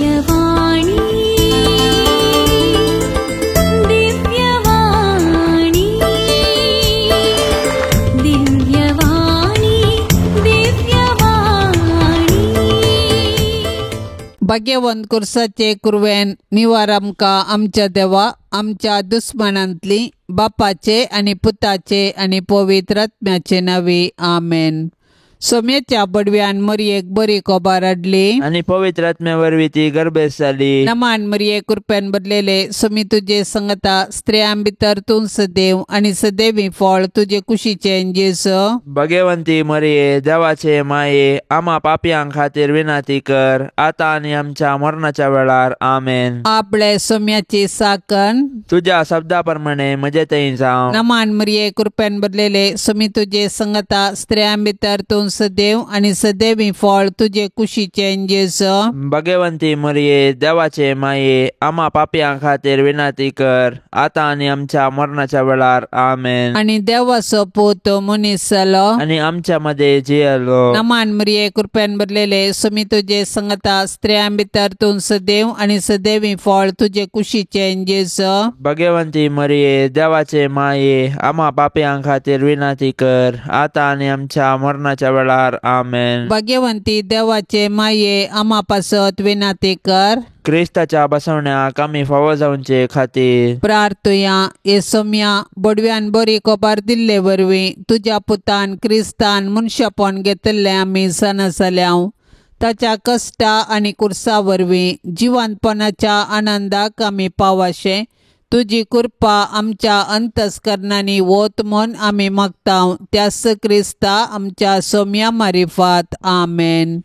दिव्यवाणी दिव्यवाणी दिव्यवाणी दिव्यवाणी. भाग्यवंत कुर्साचे कुरवेन निवार आमकां आमच्या देवा आमच्या दुस्मानांतली बापाचे आनी पुताचे आनी पवित्र आत्म्याचे नांवी आमेन. सोम्याच्या बडव्यान मरयेक बरी कोबार हाडली आनी पवित्र आत्म्या वरवीं ती गर्भेस्त जाली. नमान मरये कृपेन बदलेले सोमी तुजे संगता स्त्रियां भितर तूं सदैव आनी सदैवी फळ तुजे कुशीचें जेजू. भगवंती मरिये देवाचे माये आमा पापयां खातीर विनंती कर आतां आनी आमच्या मरणाच्या वेळार आमेन. आपले सोम्याची साकन तुज्या शब्दा प्रमाणे म्हजे थंय जावं. नमान मरये कृपेन बदलेले सोमी तुजे संगता स्त्रियां भितर तूं सदैव आनी सदैवी फळ तुजे कुशीचें जेजू. भगवंती मरिये देवाचे माये आमा पापयां खातीर विनंती कर आतां आनी आमच्या मरणाच्या वेळार आमेन. आनी देवाचो पूत मनीस जालो आनी आमच्या मध्ये जियेलो. नमान मरिये कृपेन भरलेले सोमी तुजे संगता स्त्रियां भितर तूं सदैव आनी सदैवी फळ तुजे कुशीचें जेजू. भगवंती मरिये देवाचे माये आमा पापयां खातीर विनंती कर आतां आनी आमच्या मरणाच्या वेळार आमेन. भाग्यवंती देवाचे माये आमा पासत विनंती कर. क्रिस्ताच्या बसवण्याक आमी फावो जावचे खातीर प्रार्थुया. हे सोम्या बडव्यान बरी कोबार दिल्ले वरवीं तुज्या पुतान क्रिस्तान मनशापण घेतिल्लें आमी जाणा जाल्याव. ताच्या कश्टा आनी कुर्सा वरवीं जिवंतपणाच्या आनंदाक आमी पावाशें तुजी कृपा आमच्या अंतस्करणांनी वत म्हूण आमी मागता त्यास क्रिस्ता आमच्या सोम्या मारिफात आमेन.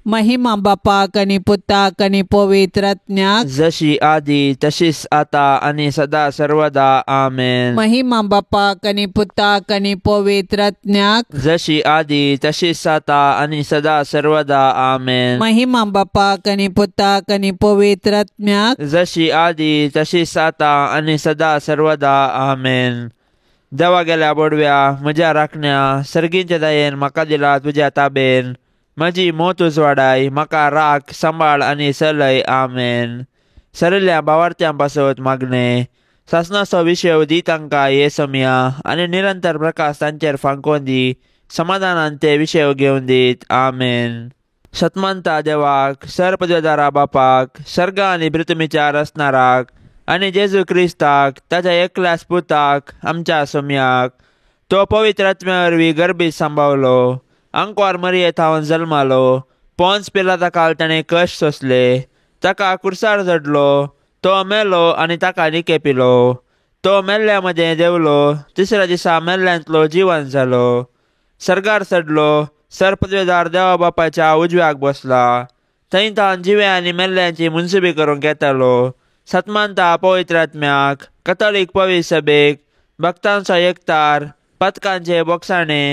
महिमा बापाक आनी पुताक आनी पवित्र आत्म्याक जशी आदी तशीच आता आनी सदा सर्वदा आमेन. महिमा बापाक आनी पुताक आनी पवित्र आत्म्याक जशी आदी तशीच आता आनी सदा सर्वदा आमेन. महिमा बापाक आनी पुताक आनी पवित्र आत्म्याक जशी आदी तशीच आता आनी सदा सर्वदा आमेन. देवा गेल्या बोडव्या म्हज्या राखण्या सर्गींच्या दयेन म्हाका दिला तुज्या ताबेन म्हजी मोत उजवाडाय म्हाका राख सांबाळ आनी सलय आमेन. सरिल्ल्या भावार्थ्यां पासत मागणे सासनाचो विशय दी तांकां हे समया आनी निरंतर प्रकाश तांचेर फांकोवन दी समाधानान ते विशय घेवन दीत आमेन. सतमानता देवाक सरपदवेदारा बापाक सर्ग आनी पृथ्वीच्या रचणाराक आनी जेजू क्रिस्ताक ताच्या एकल्याच पुताक आमच्या सोम्याक तो पवित्र आत्म्या वरवीं गर्भीत सांबावलो अंकवार मरिये थावन जल्मालो पोन्स पिलाता काल ताणें कश्ट सोंसले ताका कुर्सार चडलो तो मेलो आनी ताका निके पिलो तो मेल्ल्या मदें देंवलो तिसऱ्या दिसा मेल्ल्यांतलो जिवन जालो सर्गार चडलो सरपदवेदार देवा बापाच्या उजव्याक बसला थंय तावन जिव्या आनी मेल्ल्यांची मुनसुबी करूंक येतालो. सतमानता पवित्र आत्म्याक कथोलीक पवित्र सभेक भक्तांचो एकतार पथकांचे बोगसाणे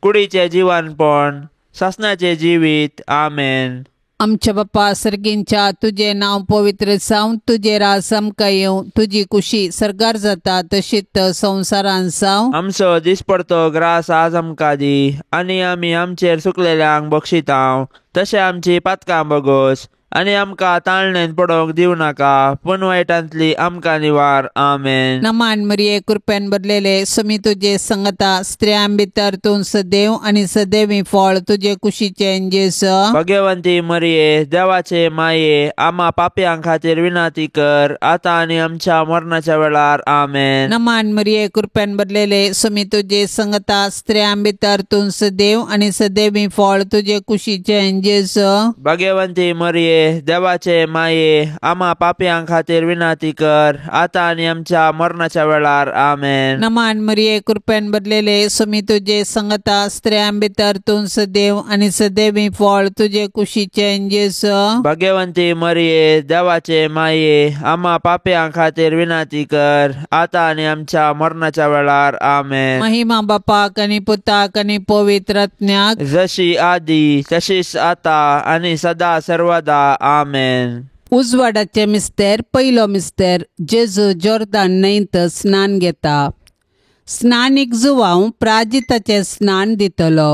कुडीचें जिवनपण सासनाचें जिवीत आमेन. आमच्या बापा सर्गींच्या तुजें नांव पवित्र जावं तुजें राज आमकां येवं तुजी कुशी सर्गार जाता तशीच संवसारान जावं. आमचो दिसपडतो ग्रास आज आमकां दी आनी आमी आमचेर सुकलेल्यांक बक्षितांव तशें आमची पातकां बगोस आनी आमकां ताळणेन पडोवंक दिवं नाका पूण वायटांतली आमकां निवार आमेन. नमान मरिये कृपेन भरलेले सोमी तुजे संगता स्त्रियां भितर तूं सदैव आनी सदैवी फळ तुजे कुशीचें जेजू. भगवंती मरिये देवाचे माये आमा पापयां खातीर विनंती कर आतां आनी आमच्या मरणाच्या वेळार आमेन. नमान मरिये कृपेन भरलेले सोमी तुजे संगता स्त्रियां भितर तूं सदैव आनी सदैवी फळ तुजे कुशीचें जेजू. भगवंती मरिये देवाचे माये आमा पापयां खातीर विनंती कर आतां आनी आमच्या मरणाच्या वेळार आमेन. नमान मरिये कृपेन भरलेले सोमी तुजे संगता स्त्रियां भितर तूं सदैव आनी सदैवी फळ तुजे कुशीचें जेजू. भगवंती मरिये देवाचे माये आमा पापयां खातीर विनंती कर आतां आनी आमच्या मरणाच्या वेळार आमेन. महिमा बापाक आनी पुताक आनी पवित्र आत्म्याक जशी आदी तशीच आता आनी सदा सर्वदा आमेन. उजवाडाचे मिस्तेर पयलो मिस्तेर जेजू जोर्दान न्हंयत स्नान घेता. स्नानीक जुवांव प्राजिताचें स्नान दितलो.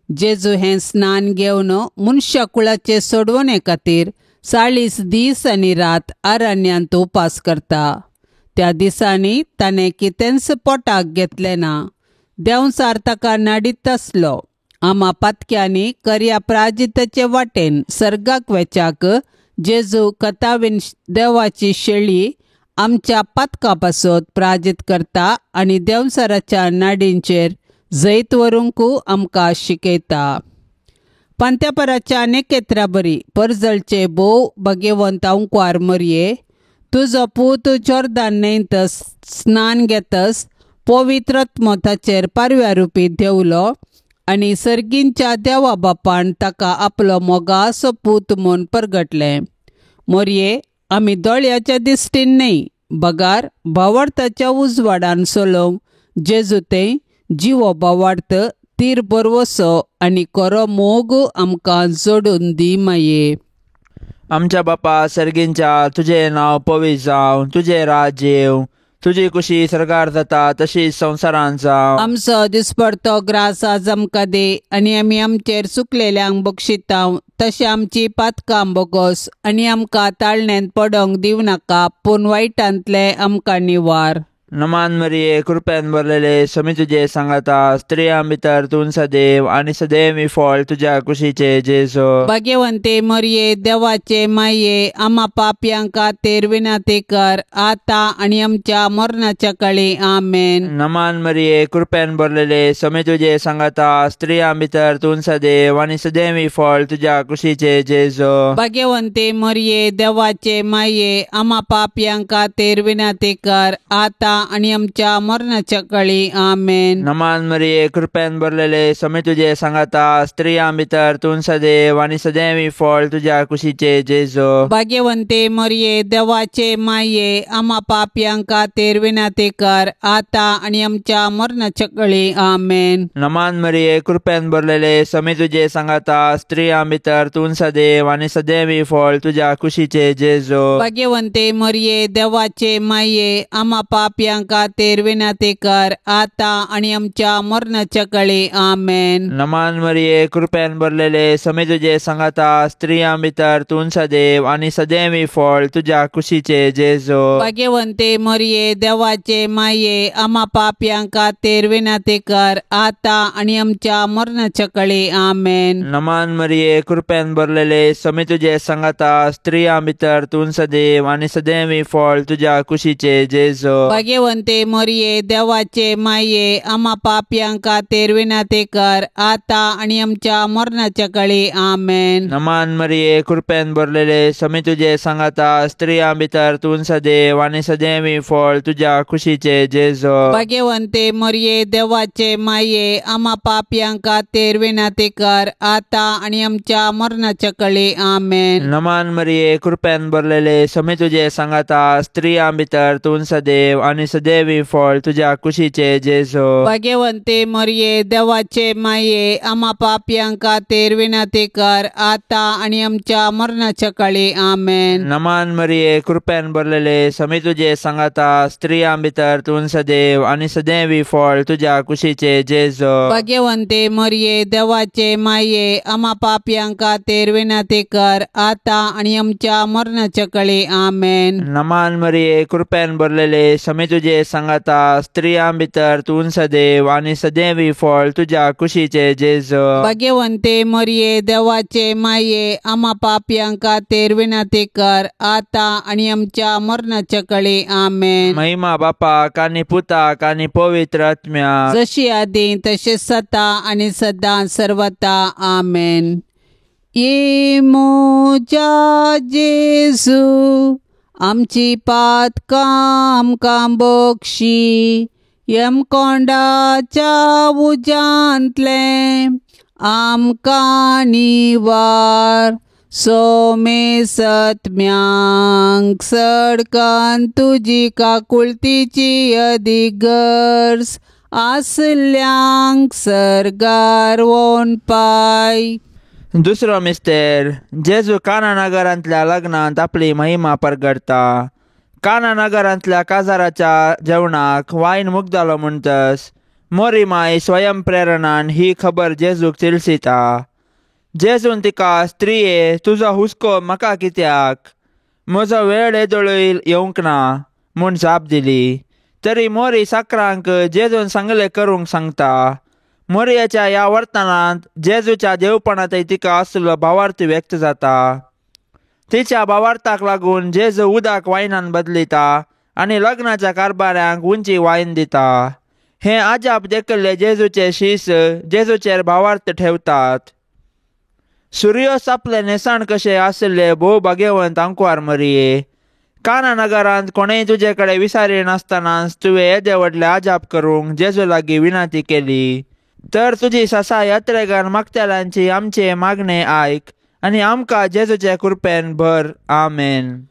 जेजू हें स्नान घेवन मनशा कुळाचे सोडवणे खातीर 40 दीस आनी रात अरण्यांत उपास करता. त्या दिसांनी ताणें कितेंच पोटाक घेतलें ना. देंवचार ताका नाडीत आसलो. आमा पातक्यांनी करया प्राजिताचे वाटेन सर्गाक वेच्याक जेजू कथावीन देवाची शेळी आमच्या पातका पासत प्राजीत करता आनी देंवचाराच्या नाडींचेर जैत व्हरूंक आमकां शिकयता. पांत्यापराच्या नेकेत्रा बरी परजळचे भोव भगेवंत अंकवार मरये, तुजो पूत जोर्दान न्हंयत स्नान घेतस पवित्र आत्मो ताचेर पारव्या रुपी देवलो आनी सर्गींच्या देवा बापान ताका आपलो मोगासो पूत म्हूण परगटलें. मोरये, आमी दोळ्याच्या दिश्टीन न्हय बगार भावार्थाच्या उजवाडान चलोवंक जेजू तें जिवो भावार्थ तीर बरवसो आनी खरो मोग आमकां जोडून दी माये. आमच्या बापा सर्गींच्या, तुजें नांव पवित्र जावं, तुजें राज्य येवं, तुजी कुशी सरकार जाता तशी संवसारांत जावं. आमचो दिसपडतो ग्रास आज आमकां दी आनी आमी आमचेर चुकलेल्यांक बक्षितांव तशें आमची पातकां बोगोस आनी आमकां ताळण्यांत पडोंक दिवं नाका पूण वायटांतलें आमकां निवार. नमान मरिये, कृपेन भरलेले, समी तुजे सांगाता, स्त्रियां भितर तूं सदैव आनी सदैव ही फळ तुज्या कुशीचे जेजू. भाग्यवंते मरिये, देवाचे माये, आमा पापयांक खातीर विनंती कर आतां आनी आमच्या मरणाच्या काळी. आमेन. नमान मरिये, कृपेन भरलेले, समी तुजे सांगाता, स्त्रियां भितर तूं सदैव आनी सदैव ही फळ तुज्या कुशीचे जेजू. भाग्यवंते मरिये, देवाचे माये, आमा पापयांक खातीर विनंती कर आतां आनी आमच्या मरणाच्या काळी. आमेन. नमान मरिये, कृपेन भरलेले, समी तुजे सांगाता, स्त्रियां भितर तूं सदैव आनी सदैव ही फळ तुज्या कुशीचे जेजू. भाग्यवंते मरिये, देवाचे माये, आमा पापयांक खातीर विनंती कर आतां आनी आमच्या मरणाच्या काळी. आमेन. नमान मरिये, कृपेन भरलेले, समी तुजे सांगाता, स्त्रियां भितर तूं सदैव आनी सदैव ही फळ तुज्या कुशीचे जेजू. भाग्यवंते मरिये, देवाचे माये, आमा पापयांक खातीर विनंती कर आतां आनी आमच्या मरणाच्या काळी. आमेन. नमान मरिये, कृपेन भरलेले, समी तुजे सांगाता, स्त्रियां भितर तूं सदैव आनी सदैव ही फळ तुज्या कुशीचे जेजू. भाग्यवंते मरिये, देवाचे माये, आमा पापयांक खातीर विनंती कर आतां आनी आमच्या मरणाच्या काळी. आमेन. नमान मरिये, कृपेन भरलेले, समी तुजे सांगाता, स्त्रियां भितर तूं सदैव आनी सदैव ही फळ तुज्या कुशीचे जेजू. भाग्यवंते मरिये, देवाचे माये, आमा पापयांक खातीर विनंती कर आतां आनी आमच्या मरणाच्या काळी. आमेन. नमान मरिये, कृपेन भरलेले, समी तुजे सांगाता, स्त्रियां भितर तूं सदैव आनी सदैव ही फळ तुज्या कुशीचे जेजू. भाग्यवंते मरिये, देवाचे माये, आमा पापयांक खातीर विनंती कर आतां आनी आमच्या मरणाच्या काळी. आमेन. नमान मरिये, कृपेन भरलेले, समी तुजे सांगाता, स्त्रियां भितर तूं सदैव आनी सदैव ही फळ तुज्या कुशीचे जेजू. भाग्यवंते मरिये, देवाचे माये, आमा पापयांक खातीर विनंती कर आतां आनी आमच्या मरणाच्या काळी. आमेन. नमान मरिये, कृपेन भरलेले, समी तुजे सांगाता, स्त्रियां भितर तूं सदैव आनी सदैव ही फळ तुज्या कुशीचे जेजू. भाग्यवंते मरिये, देवाचे माये, आमा पापयांक खातीर विनंती कर आतां आनी आमच्या मरणाच्या काळी. आमेन. नमान मरिये, कृपेन भरलेले, समी तुजे सांगाता, स्त्रियां भितर तूं सदैव आनी सदैव ही फळ तुज्या कुशीचे जेजू. भाग्यवंते मरिये, देवाचे माये, आमा पापयांक खातीर विनंती कर आतां आनी आमच्या मरणाच्या काळी. आमेन. महिमा बापाक आनी पुताक आनी पवित्र आत्म्याक, जशी आदी तशें सता आनी सदां सर्वता. आमेन. ये मोजा जेजू, आमची पातकां आमकां बक्षी, यमकोंडाच्या उज्यांतलें आमकां निवार, सोमे सत्म्यांक सडकान तुजी काकुळतीची अदीक गरज आसल्यांक सर्गार वोन पाय. दुसरो मिस्तेर, जेजू काना नगरांतल्या लग्नांत आपली महिमा परगडता. काना नगरांतल्या काजाराच्या जेवणाक वायन मुगदालो म्हणटस मोरी माय स्वयं प्रेरणान ही खबर जेजूक तिळसिता. जेजून तिका, स्त्रिये, तुजो हुस्को म्हाका कित्याक? म्हजो वेळ येदोळय येवंक ना म्हूण जाप दिली. तरी मोरी साकरांक जेजून सांगले करूंक सांगता. मोरयाच्या ह्या वर्तनांत जेजूच्या देवपणांतय तिका आसलो भावार्थ व्यक्त जाता. तिच्या भावार्थाक लागून जेजू उदक वायनान बदलिता आनी लग्नाच्या कारभाऱ्यांक उंची वायन दिता. हें आजाप देखिल्ले जेजूचे शीस जेजूचेर भावार्थ ठेवतात. सुर्योस आपले न्हेसण कशें आशिल्ले भोव भाग्यवंत आंकवार मरिये, काना नगरांत कोणेय तुजे कडेन विसारी नासतनाच तुवें येदे व्हडले आजाप करूंक जेजू लागीं विनंती केली. तर तुजी ससा यात्रेगान मागतल्यांची आमचे मागणे आयक आनी आमकां जेजूचे कृपेन भर. आमेन.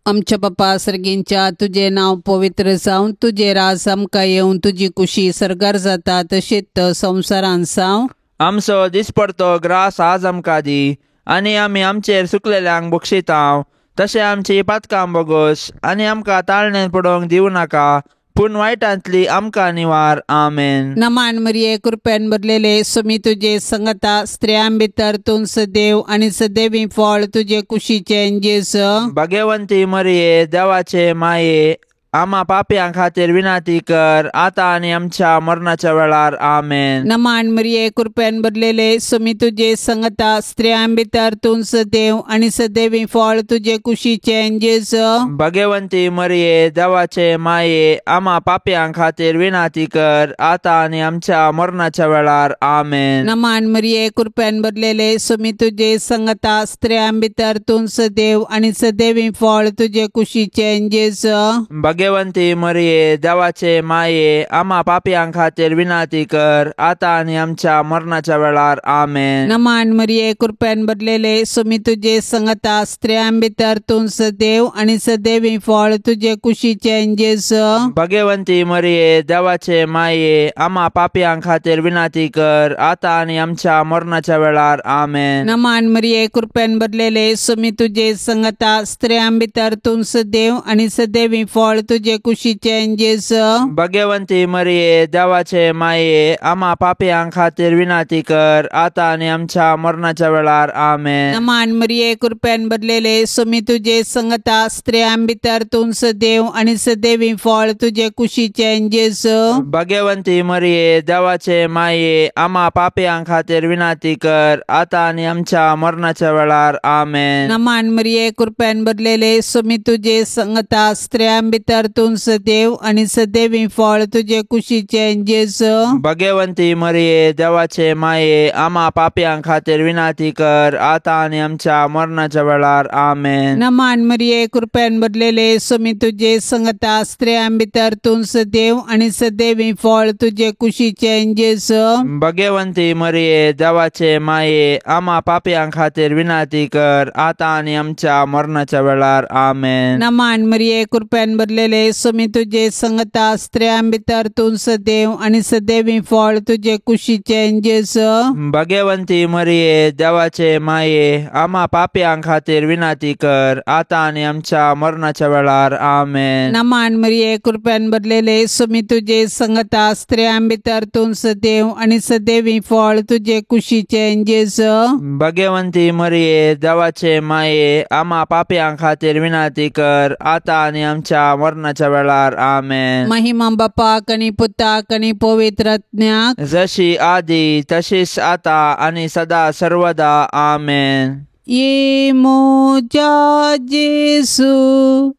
आमच्या बापा सर्गींच्या, तुजें नांव पवित्र जावं, तुजें राज आमकां येवं, तुजी कुशी सर्गार जाता तशीच संवसारांत जावं. आमचो दिसपडतो ग्रास आज आमकां दी आनी आमी आमचेर सुकलेल्यांक बक्षितांव तशें आमची पातकां बोगोस आनी आमकां ताळणेन पडोवंक दिवं नाका, पूण वायटांतली आमकां निवार. आमेन. नमान मरिये, कृपेन भरलेले, सुमी तुजे संगता, स्त्रियां भितर तूं सदैव आनी सदैवी फळ तुजे कुशीचें जेजू. भाग्यवंती मरिये, देवाचे माये, आमा पापयां खातीर विनंती कर आतां आनी आमच्या मरणाच्या वेळार. आमेन. नमान मरिये, कृपेन भरलेले, सुमी तुजे संगता, स्त्रियां भितर तूं सदैव आनी सदैवी फळ तुजे कुशीचें जेजू. भाग्यवंती मरिये, देवाचे माये, आमा पापयां खातीर विनंती कर आतां आनी आमच्या मरणाच्या वेळार. आमेन. नमान मरिये, कृपेन भरलेले, सुमी तुजे संगता, स्त्रियां भितर तूं सदैव आनी सदैवी फळ तुजे कुशीचें जेजू. भाग्यवंती मरिये, देवाचे माये, आमा पापयां खातीर विनंती कर आतां आनी आमच्या मरणाच्या वेळार. आमेन. नमान मरिये, कृपेन भरलेले, सुमी तुजे संगता, स्त्रियां भितर तूं सदैव आनी सदैवी फळ तुजे कुशीचें जेजू. भाग्यवंती मरिये, देवाचे माये, आमा पापयां खातीर विनंती कर आतां आनी आमच्या मरणाच्या वेळार. आमेन. नमान मरिये, कृपेन भरलेले, सुमी तुजे संगता, स्त्रियां भितर तूं सदैव आनी सदैवी फळ तुजे कुशीचें जेजू. भाग्यवंती मरिये, देवाचे माये, आमा पापयां खातीर विनंती कर आतां आनी आमच्या मरणाच्या वेळार. आमेन. नमान मरिये, कृपेन भरलेले, सुमी तुजे संगता, स्त्रियां भितर तूं सदैव आनी सदैवी फळ तुजे कुशीचें जेजू. भाग्यवंती मरिये, देवाचे माये, आमा पापयां खातीर विनंती कर आतां आनी आमच्या मरणाच्या वेळार. आमेन. नमान मरिये, कृपेन भरलेले, सुमी तुजे संगता, स्त्रियां भितर तूं सदैव आनी सदैवी फळ तुजे कुशीचें जेजू. भाग्यवंती मरिये, देवाचे माये, आमा पापयां खातीर विनंती कर आतां आनी आमच्या मरणाच्या वेळार. आमेन. नमान मरिये, कृपेन भरलेले, सुमी तुजे संगता, स्त्रियां भितर तूं सदैव आनी सदैवी फळ तुजे कुशीचें जेजू. भाग्यवंती मरिये, देवाचे माये, आमा पापयां खातीर विनंती कर आतां आनी आमच्या मरणाच्या वेळार. आमेन. नमान मरिये, कृपेन भरलेले, सुमी तुजे संगता, स्त्रियां भितर तूं सदैव आनी सदैवी फळ तुजे कुशीचें जेजू. भाग्यवंती मरिये, देवाचे माये, आमा पापयां खातीर विनंती कर आतां आनी आमच्या मरणाच्या वेळार. आमेन. नमान मरिये, कृपेन भरलेले, सुमी तुजे संगता, स्त्रियां भितर तूं सदैव आनी सदैवी फळ तुजे कुशीचें जेजू. भाग्यवंती मरिये, देवाचे माये, आमा पापयां खातीर विनंती कर आतां आनी आमच्या मरणाच्या वेळार. आमेन. महिमा बापाक आनी पुताक आनी पवित्र आत्म्याक, जशी आदी तशीच आता आनी सदा सर्वदा. आमेन. ये म्हज्या जेजू,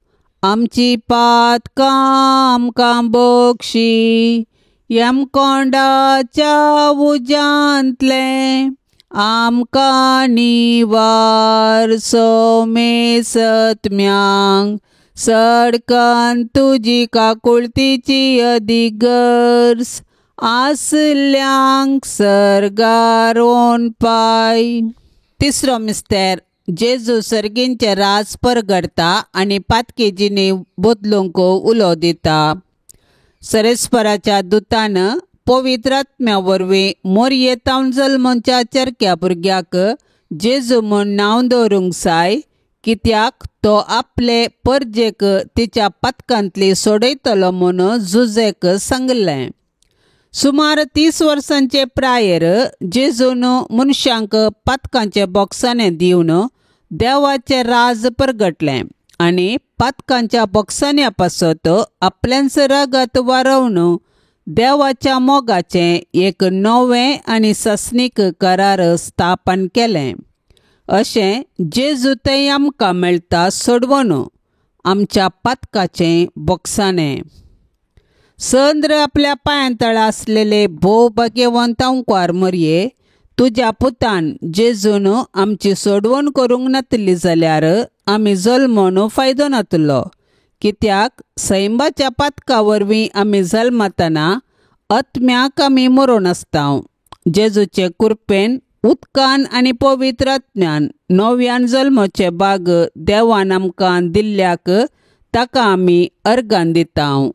आमची पातकां आमकां बक्षी, यमकोंडाच्या उज्यांतलें आमकां निवार. सोमेसत्म्यांक सडकन तुजी काकुळतीची अदीक गरज आसल्यांक सर्गार पाय. तिसरो मिस्तेर, जेजू सर्गींचें राज परगडता आनी पातकी जिणे बदलूंक उलो दिता. सरेस्पराच्या दुतान पवित्र आत्म्या वरवीं मोरयेतावन जल्मच्या चरक्या भुरग्याक जेजू म्हूण नांव दवरूंक जाय, कित्याक तो आपले परजेक तिच्या पातकांतली सोडयतलो म्हूण जुजेक सांगलें. सुमार 30 वर्सांचे प्रायेर जेजून मनशांक पातकांचे बोक्साने दिवन देवाचें राज परगटलें आनी पातकांच्या बोक्सान्या पासत आपल्यांच रगत वारोवन देवाच्या मोगाचें एक नवें आनी सस्नीक करार स्थापन केलें. अशें जेजू थंय आमकां मेळटा सोडवण आमच्या पातकाचें बोक्साणें. संद्र आपल्या पांयांतळा आसलेले भोव भाग्यवंत अंकवार मरये, तुज्या पुतान जेजून आमची सोडवण करूंक नातली जाल्यार आमी जल्मोन फायदो नातलो. कित्याक सैंबाच्या पातका वरवीं आमी जल्मतना आत्म्याक आमी मरोन आसता. जेजूचे कृपेन उदकान आनी पवित्र आत्म्यान नव्यान जल्मचे बाग देवान आमकां दिल्ल्याक ताका आमी अर्गान दिता.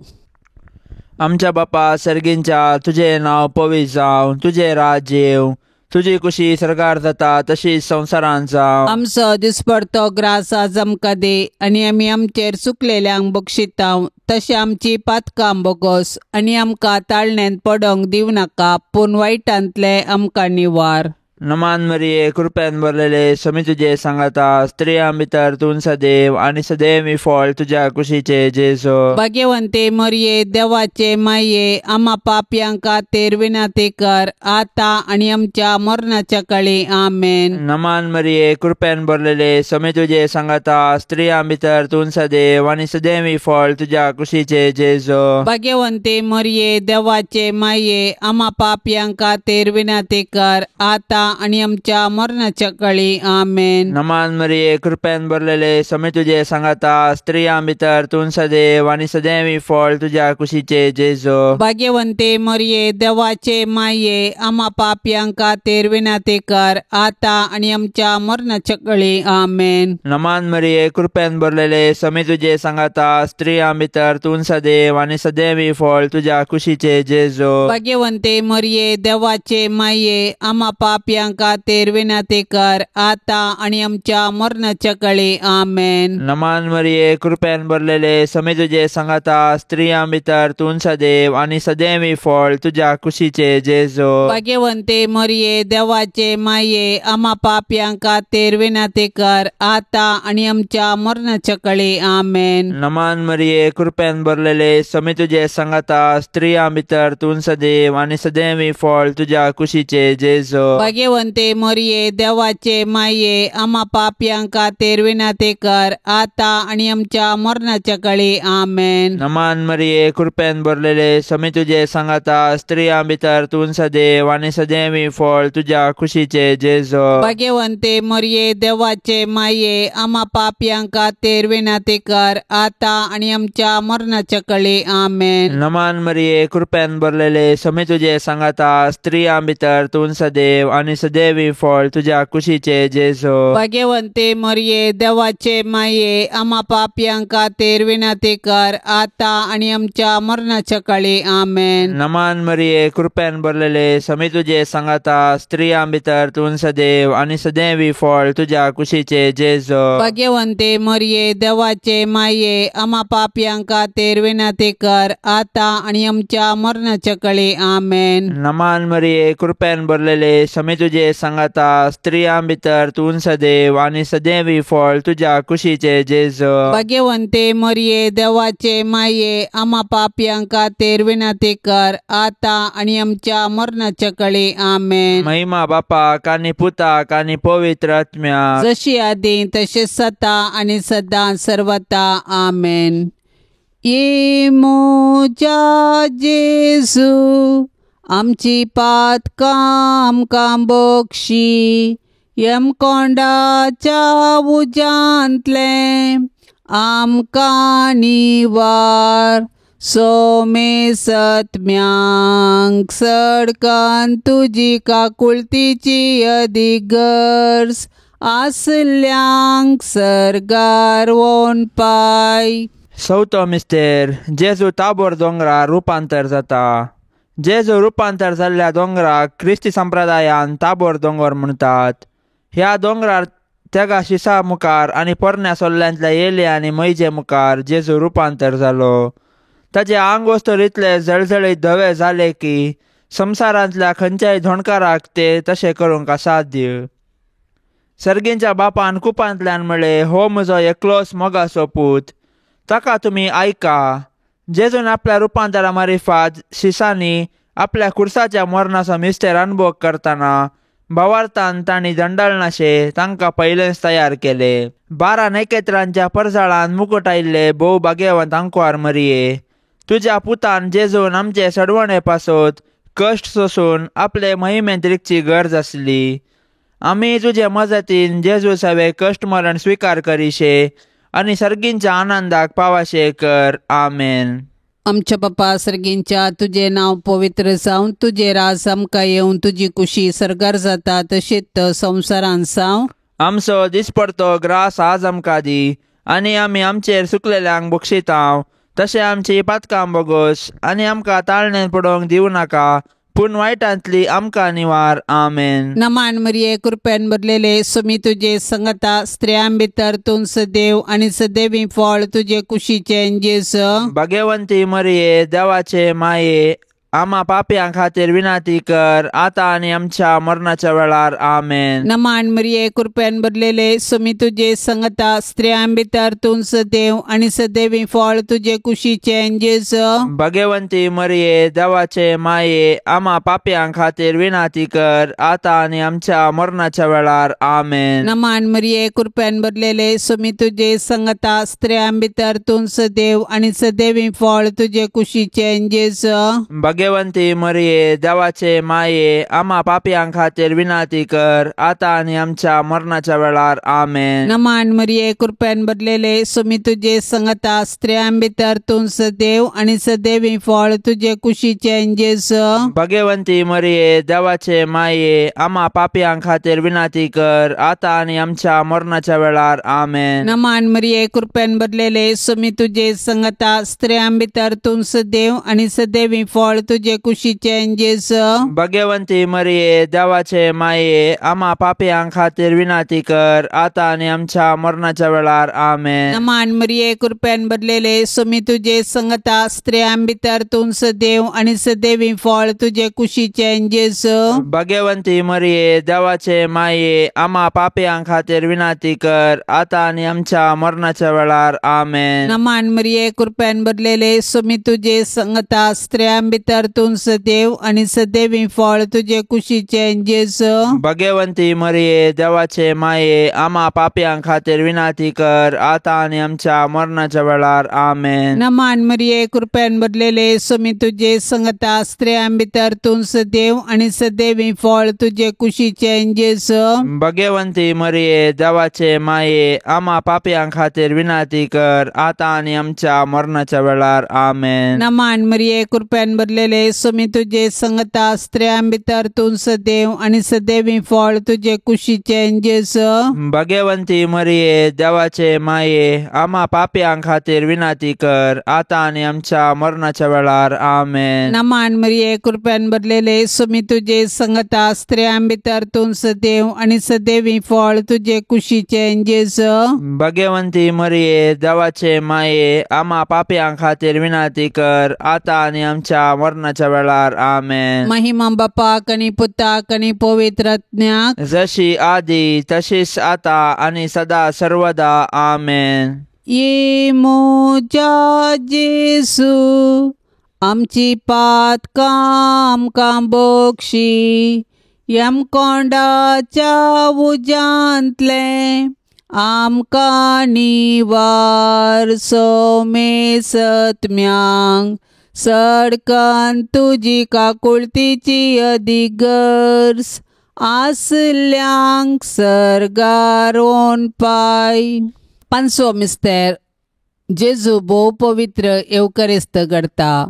आमच्या बापा सर्गींच्या, तुजें नांव पवित्र जावं, तुजें राज्य येवं, तुजी कुशी सरकार जाता तशीच संवसारांत जावं. आमचो दिसपडतो ग्रास आज आमकां दी आनी आमी आमचेर चुकलेल्यांक बक्षिता तशें आमची पातकां बोगोस आनी आमकां ताळण्यांत पडोंक दिवं नाका, पूण वायटांतले आमकां निवार. नमान मरिये, कृपेन भरलेले, समी तुजे सांगाता, स्त्रियां भितर तूं सदैव आनी सदैव फळ तुज्या कुशीचे जेजू. भाग्यवंते मरिये, देवाचे माये, आमा पापयांक खातीर विनंती कर आतां आनी आमच्या मरणाच्या काळी. आमेन. नमान मरिये, कृपेन भरलेले, समी तुजे सांगाता, स्त्रियां भितर तूं सदैव आनी सदैव फळ तुज्या कुशीचे जेजू. भाग्यवंते मरिये, देवाचे माये, आमा पापयांक खातीर विनंती कर आतां आनी आमच्या मरणाच्या काळी. आमेन. नमान मरिये, कृपेन भरलेले, समी तुजे सांगाता, स्त्रियां भितर तूं सदैव आनी सदैव फळ तुज्या कुशीचे जेजू. भाग्यवंते मरिये, देवाचे माये, आमा पापयांक खातीर विनंती कर आतां आनी आमच्या मरणाच्या काळी. आमेन. नमान मरिये, कृपेन भरलेले, समी तुजे सांगाता, स्त्रियां भितर तूं सदैव आनी सदैव फळ तुज्या कुशीचे जेजू. भाग्यवंते मरिये, देवाचे माये, आमा पापयांक खातीर विनंती कर आतां आनी आमच्या मरणाच्या काळी. आमेन. नमान मरिये, कृपेन भरलेले, समी तुजे सांगाता, स्त्रियां भितर तूं सदैव आनी सदैव फळ तुज्या कुशीचे जेजू. भाग्यवंते मरिये, देवाचे माये, आमा पापयांक खातीर विनंती कर आतां आनी आमच्या मरणाच्या काळी. आमेन. नमान मरिये, कृपेन भरलेले, समी तुजे सांगाता, स्त्रियां भितर तूं सदैव आनी सदैव फळ तुज्या कुशीचे जेजू. भाग्यवंते मरिये, देवाचे माये, आमा पापयांक खातीर विनंती कर आतां आनी आमच्या मरणाच्या काळी. आमेन. नमान मरिये, कृपेन भरलेले, समी तुजे सांगाता, स्त्रियां भितर तूं सदैव आनी सदैव फळ तुज्या कुशीचे जेजू. भाग्यवंते मरिये, देवाचे माये, आमा पापयांक खातीर विनंती कर आतां आनी आमच्या मरणाच्या काळी. आमेन. नमान मरिये, कृपेन भरलेले, समी तुजे सांगाता, स्त्रियां भितर तूं सदैव आनी सदैव फळ तुज्या कुशीचे जेजू. भाग्यवंते मरिये, देवाचे माये, आमा पापयांक खातीर विनंती कर आतां आनी आमच्या मरणाच्या काळी. आमेन. नमान मरिये, कृपेन भरलेले, समी तुजे सांगाता, स्त्रियां भितर तूं सदैव आनी सदैव फळ तुज्या कुशीचे जेजू. भाग्यवंते मरिये, देवाचे माये, आमा पापयांक खातीर विनंती कर आतां आनी आमच्या मरणाच्या काळी. आमेन. नमान मरिये, कृपेन भरलेले, समी तुजे सांगाता, स्त्रियां भितर तूं सदैव आनी सदैव फळ तुज्या कुशीचे जेजू. भाग्यवंते मरिये, देवाचे माये, आमा पापयांक खातीर विनंती कर आतां आनी आमच्या मरणाच्या काळी. आमेन. महिमा बापाक आनी पुताक आनी पवित्र आत्म्याक, जशी आदी तशें सता आनी सदां सर्वता. आमेन. ये म्हज्या जेजू, आमची पातकां आमकां बक्षी, यमकोंडाच्या उज्यांतलें आमकां निवार, सोमे सत्म्यांक सडकान तुजी काकुळतीची अदीक गरज आसल्यांक सर्गार वोन पाय. चवथो मिस्तेर, जेजू ताबोर दोंगरार रुपांतर जाता. जेजू रुपांतर जाल्ल्या दोंगराक क्रिस्ती संप्रदायान ताबोर दोंगर म्हणटात. ह्या दोंगरार तेगा शिसा मुखार आनी पोरण्या सोल्ल्यांतल्या येले आनी मैजे मुखार जेजू रुपांतर जालो. ताचे आंग वस्तूर इतले जळजळीत धवे जाले की संवसारांतल्या खंयच्याय धोणकाराक ते तशें करूंक असाध्य. सर्गींच्या बापान कुपांतल्यान म्हळें, हो म्हजो एकलोच मोगाचो पूत, ताका तुमी आयका. जेजून आपल्या रुपांतरा मारिफात शिसांनी आपल्या कुर्साच्या मरणाचो मिस्तेर अनुभव करतना भावार्थान तांणी दंडाळनाशे तांकां पयलेंच तयार केले. 12 नखेत्रांच्या परजाळान मुकूट आयिल्ले भोव भाग्यवंत आंकवार मरिये, तुज्या पुतान जेजून आमचे सडवणे पासत कश्ट सोसून आपले महिमेंत रिगची गरज आसली. आमी तुजे मजतीन जेजू सवे कश्ट मरण स्विकार करीशे आनी सर्गींच्या आनंदाक पावाशे कर. आमेन. आमच्या बापा सर्गींच्या, तुजें नांव पवित्र जावं, तुजें राज आमकां येवन, तुजी कुशी सर्गार जाता तशीच संवसारान जावं. आमचो दिसपडतो ग्रास आज आमकां दी, आनी आमी आमचेर सुकलेल्यांक बक्षितांव तशें आमची पातकां बोगोस, आनी आमकां ताळणेन पडोवंक दिवं नाका, पूण वायटांतली आमकां निवार. आमेन. नमान मरिये, कृपेन भरलेले, सुमी तुजे संगता, स्त्रियां भितर तूं सदैव आनी सदैवी फळ तुजे कुशीचें जेजू. भाग्यवंती मरिये, देवाचे माये, आमा पापयां खातीर विनंती कर, आतां आनी आमच्या मरणाच्या वेळार. आमेन. नमान मरिये, कृपेन भरलेले, सुमी तुजे संगता, स्त्रियां भितर तूं सदैव आनी सदैवी फळ तुजे कुशीचें जेजू. भाग्यवंती मरिये, देवाचे माये, आमा पापयां खातीर विनंती कर, आतां आनी आमच्या मरणाच्या वेळार. आमेन. नमान मरिये, कृपेन भरलेले, सुमी तुजे संगता, स्त्रियां भितर तूं सदैव आनी सदैवी फळ तुजे कुशीचें जेजू. भाग्यवंती मरिये, देवाचे माये, आमा पापयां खातीर विनंती कर, आतां आनी आमच्या मरणाच्या वेळार. आमेन. नमान मरिये, कृपेन भरलेले, सुमी तुजे संगता, स्त्रियां भितर तूं सदैव आनी सदैवी फळ तुजे कुशीचें जेजू. भाग्यवंती मरिये, देवाचे माये, आमा पापयां खातीर विनंती कर, आतां आनी आमच्या मरणाच्या वेळार. आमेन. नमान मरिये, कृपेन भरलेले, सुमी तुजे संगता, स्त्रियां भितर तूं सदैव आनी सदैवी फळ तुजे कुशीचें जेजू. भाग्यवंती मरिये, देवाचे माये, आमा पापयां खातीर विनंती कर, आतां आनी आमच्या मरणाच्या वेळार. आमेन. नमान मरिये, कृपेन भरलेले, सुमी तुजे संगता, स्त्रियां भितर तूं सदैव आनी सदैवी फळ तुजे कुशीचें जेजू. भाग्यवंती मरिये, देवाचे माये, आमा पापयां खातीर विनंती कर, आतां आनी आमच्या मरणाच्या वेळार. आमेन. नमान मरिये, कृपेन भरलेले, सुमी तुजे संगता, स्त्रियां भितर तूं सदैव आनी सदैवी फळ तुजे कुशीचें जेजू. भाग्यवंती मरिये, देवाचे माये, आमा पापयां खातीर विनंती कर, आतां आनी आमच्या मरणाच्या वेळार. आमेन. नमान मरिये, कृपेन भरलेले, सुमी तुजे संगता, स्त्रियां भितर तूं सदैव आनी सदैवी फळ तुजे कुशीचें जेजू. भाग्यवंती मरिये, देवाचे माये, आमा पापयां खातीर विनंती कर, आतां आनी आमच्या मरणाच्या वेळार. आमेन. नमान मरिये, कृपेन भरलेले, सुमी तुजे संगता, स्त्रियां भितर तूं सदैव आनी सदैवी फळ तुजे कुशीचें जेजू. भाग्यवंती मरिये, देवाचे माये, आमा पापयां खातीर विनंती कर, आतां आनी आमच्या मरणाच्या वेळार. आमेन. नमान मरिये, कृपेन भरलेले, सुमी तुजे संगता, स्त्रियां भितर तूं सदैव आनी सदैवी फळ तुजे कुशीचें जेजू. भाग्यवंती मरिये, देवाचे माये, आमा पापयां खातीर विनंती कर, आतां आनी आमच्या मरणाच्या वेळार. आमेन. महिमा बापाक आनी पुताक आनी पवित्र आत्म्याक, जशी आदी तशीच आता आनी सदा सर्वदा. आमेन. ये म्हज्या जेजू, आमची पातकां आमकां बक्षी, यमकोंडाच्या उज्यांतलें आमकां निवार. सोमे सत्म्यांक सडकन तुजी काकुळतीची अदीक गरज आसल्यांक सर्गार पाय. पांचवो मिस्तेर, जेजू भोव पवित्र येवकरेस्त घडता.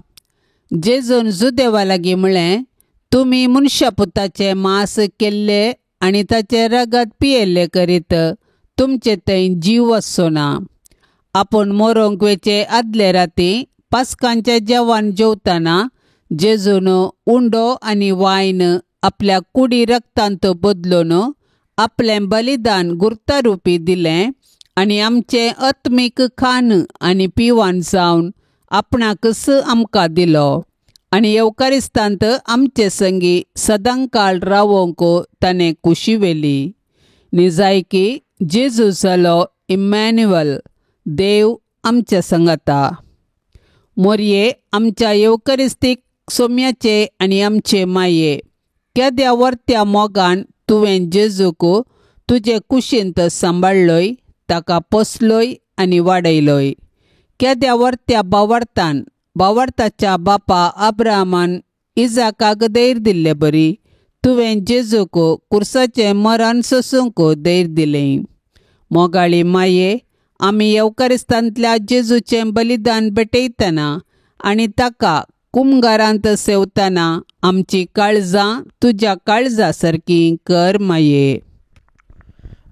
जेजून जुदेवा लागीं म्हळें, तुमी मनशा पुताचें मांस केल्लें आनी ताचें रगत पियेल्लें करीत तुमचे थंय जीव आसचो ना. आपूण मरोंक वेचे आदले राती पास्कांचें जेवण जेवतना जेजून उंडो आनी वायन आपल्या कुडी रक्तांत बदलून आपलें बलिदान गुर्तारुपी दिलें आनी आमचें आत्मीक खाण आनी पिवन जावन आपणाकच आमकां दिलो. आनी येवकारिस्तांत आमचे संगी सदांकाळ रावोंक ताणें कुशी व्हेली. निजायकी जेजू जालो इमॅन्युअल, देव आमच्या संगाता. मोरये आमच्या येवकरिस्तीक सोम्याचे आनी आमचे माये, केद्या वर्त्या मोगान तुवें जेजूक तुजे कुशींत सांबाळ्ळोय, ताका पोसलोय आनी वाडयलोय. केद्या वर्त्या बावडतान बावडताच्या बापा अब्राहमान इजाकाक धैर्य दिल्ले बरी तुवें जेजूक कुर्साचें मरण सोसूंक धैर्य दिलें. मोगाळी माये, आमी येवकारिस्तांतल्या जेजूचें बलिदान भेटयतना आनी ताका कुमगारांत सेवतना आमची काळजां तुज्या काळजा सारकी कर माये.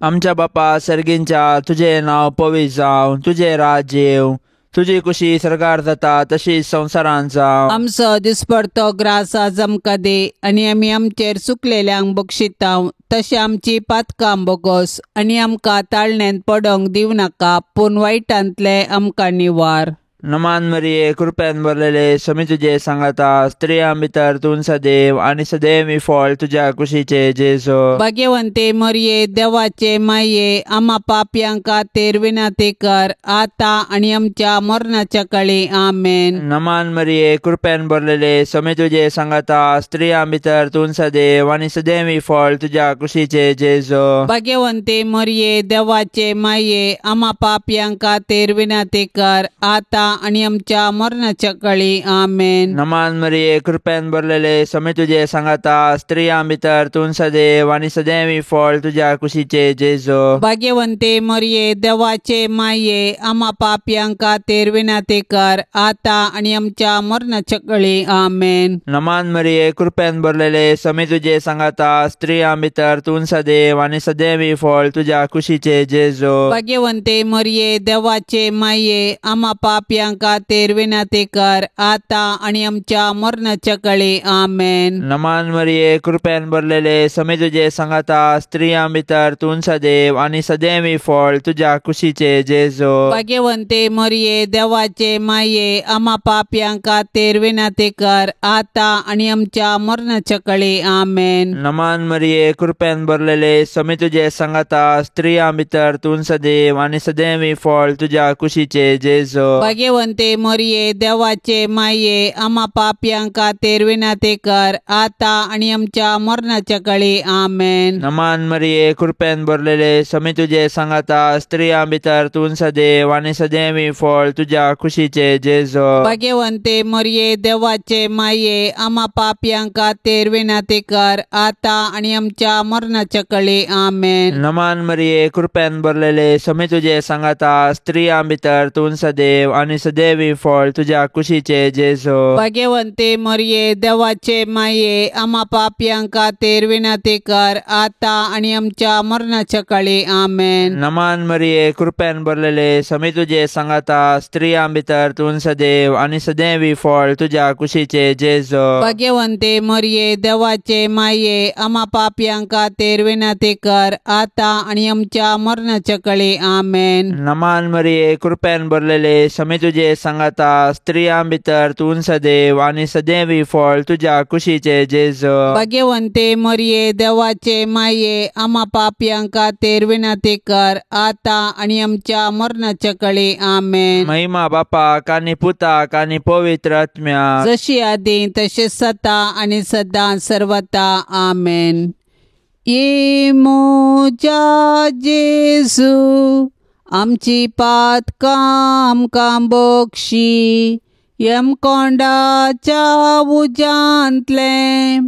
आमच्या बापा सर्गींच्या, तुजें नांव पवित्र जावं, तुजें राज्य येवं, तुजी कुशी सरकार जाता तशीच संवसारांत जावं. आमचो दिसपडतो ग्रास आज आमकां दी आनी आमी आमचेर चुकलेल्यांक बक्षितां तशें आमची पातकां बोगोस आनी आमकां ताळण्यांत पडोंक दिवं नाका, पूण वायटांतलें आमकां निवार. नमान मरिये, कृपेन भरलेले, समी तुजे सांगाता, स्त्रियां भितर तूं सदैव आनी सदैव फळ तुज्या कुशीचे जेजू. भाग्यवंते मरिये, देवाचे माये, आमा पापयांक खातीर विनंती कर आतां आनी आमच्या मरणाच्या काळी. आमेन. नमान मरिये, कृपेन भरलेले, समी तुजे सांगाता, स्त्रियां भितर तूं सदैव आनी सदैव फळ तुज्या कुशीचे जेजू. भाग्यवंते मरिये, देवाचे माये, आमा पापयांक खातीर विनंती कर आतां आनी आमच्या मरणाच्या काळी. आमेन. नमान मरिये, कृपेन भरलेले, समी तुजे सांगाता, स्त्रियां भितर तूं सदैव आनी सदैव फळ तुज्या कुशीचे जेजू. भाग्यवंते मरिये, देवाचे माये, आमा पापयांक खातीर विनंती कर आतां आनी आमच्या मरणाच्या काळी. आमेन. नमान मरिये, कृपेन भरलेले, समी तुजे सांगाता, स्त्रियां भितर तूं सदैव आनी सदैव फळ तुज्या कुशीचे जेजू. भाग्यवंते मरिये, देवाचे माये, आमा पापयांक खातीर विनंती कर आतां आनी आमच्या मरणाच्या काळी. आमेन. नमान मरिये, कृपेन भरलेले, समी तुजे सांगाता, स्त्रियां भितर तूं सदैव आनी सदैव फळ तुज्या कुशीचे जेजू. भाग्यवंते मरिये, देवाचे माये, आमा पापयांक खातीर विनंती कर आतां आनी आमच्या मरणाच्या काळी. आमेन. नमान मरिये, कृपेन भरलेले, समी तुजे सांगाता, स्त्रियां भितर तूं सदैव आनी सदैव फळ तुज्या कुशीचे जेजू. भाग्यवंते मरिये, देवाचे माये, आमा पापयांक खातीर विनंती कर आतां आनी आमच्या मरणाच्या काळी. आमेन. नमान मरिये, कृपेन भरलेले, समी तुजे सांगाता, स्त्रियां भितर तूं सदैव आनी सदैव फळ तुज्या कुशीचे जेजू. भाग्यवंते मरिये, देवाचे माये, आमा पापयांक खातीर विनंती कर आतां आनी आमच्या मरणाच्या काळी. आमेन. नमान मरिये, कृपेन भरलेले, समी तुजे सांगाता, स्त्रियां भितर तूं सदैव आनी सदैव फळ तुज्या कुशीचे जेजू. भाग्यवंते मरिये, देवाचे माये, आमा पापयांक खातीर विनंती कर आतां आनी आमच्या मरणाच्या काळी. आमेन. नमान मरिये, कृपेन भरलेले, समी तुजे सांगाता, स्त्रियां भितर तूं सदैव आनी सदैव फळ तुज्या कुशीचे जेजू. भाग्यवंते मरिये, देवाचे माये, आमा पापयांक खातीर विनंती कर आतां आनी आमच्या मरणाच्या काळी. आमेन. नमान मरिये, कृपेन भरलेले, समी तुजे सांगाता, स्त्रियां भितर तूं सदैव आनी सदैव फळ तुज्या कुशीचे जेजू. भाग्यवंते मरिये, देवाचे माये, आमा पापयांक खातीर विनंती कर आतां आनी आमच्या मरणाच्या काळी. आमेन. महिमा बापाक आनी पुताक आनी पवित्र आत्म्याक, जशी आदी तशी सता आनी सदां सर्वता. आमेन. ये मोजा जेजू, आमची पातकां आमकां बक्षी, यमकोंडाच्या उज्यांतलें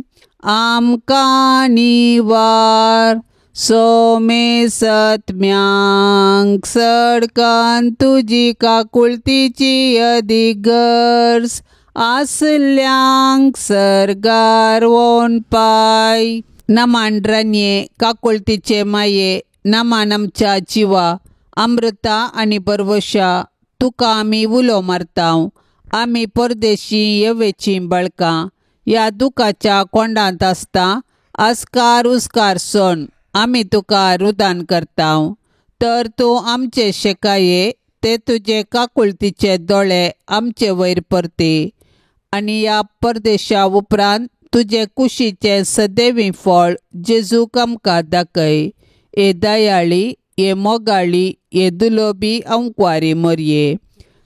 आमकां निवार. सोमे सत्म्यांक सडकान तुजी काकुळतीची अदीक गरज आसल्यांक सर्गार वोन पाय. नमान रनये, काकुळतीचे माये, नमान आमच्या जिवा, अमृता आनी बरवशा, तुका आमी उलो मारतांव. आमी परदेशी येवेचीं बळकां ह्या दुखाच्या कोंडांत आसता आस्कार उस्कार सोन आमी तुका रुदान करतांव. तर तूं आमचे शेकाये ते तुजे काकुळतीचे दोळे आमचे वयर परती आनी ह्या परदेशा उपरांत तुजे कुशीचें सदैवी फळ जेजूक आमकां दाखय. हे दयाळी, हे मोगाळी, हे दुलोबी अंकवारी मोरये,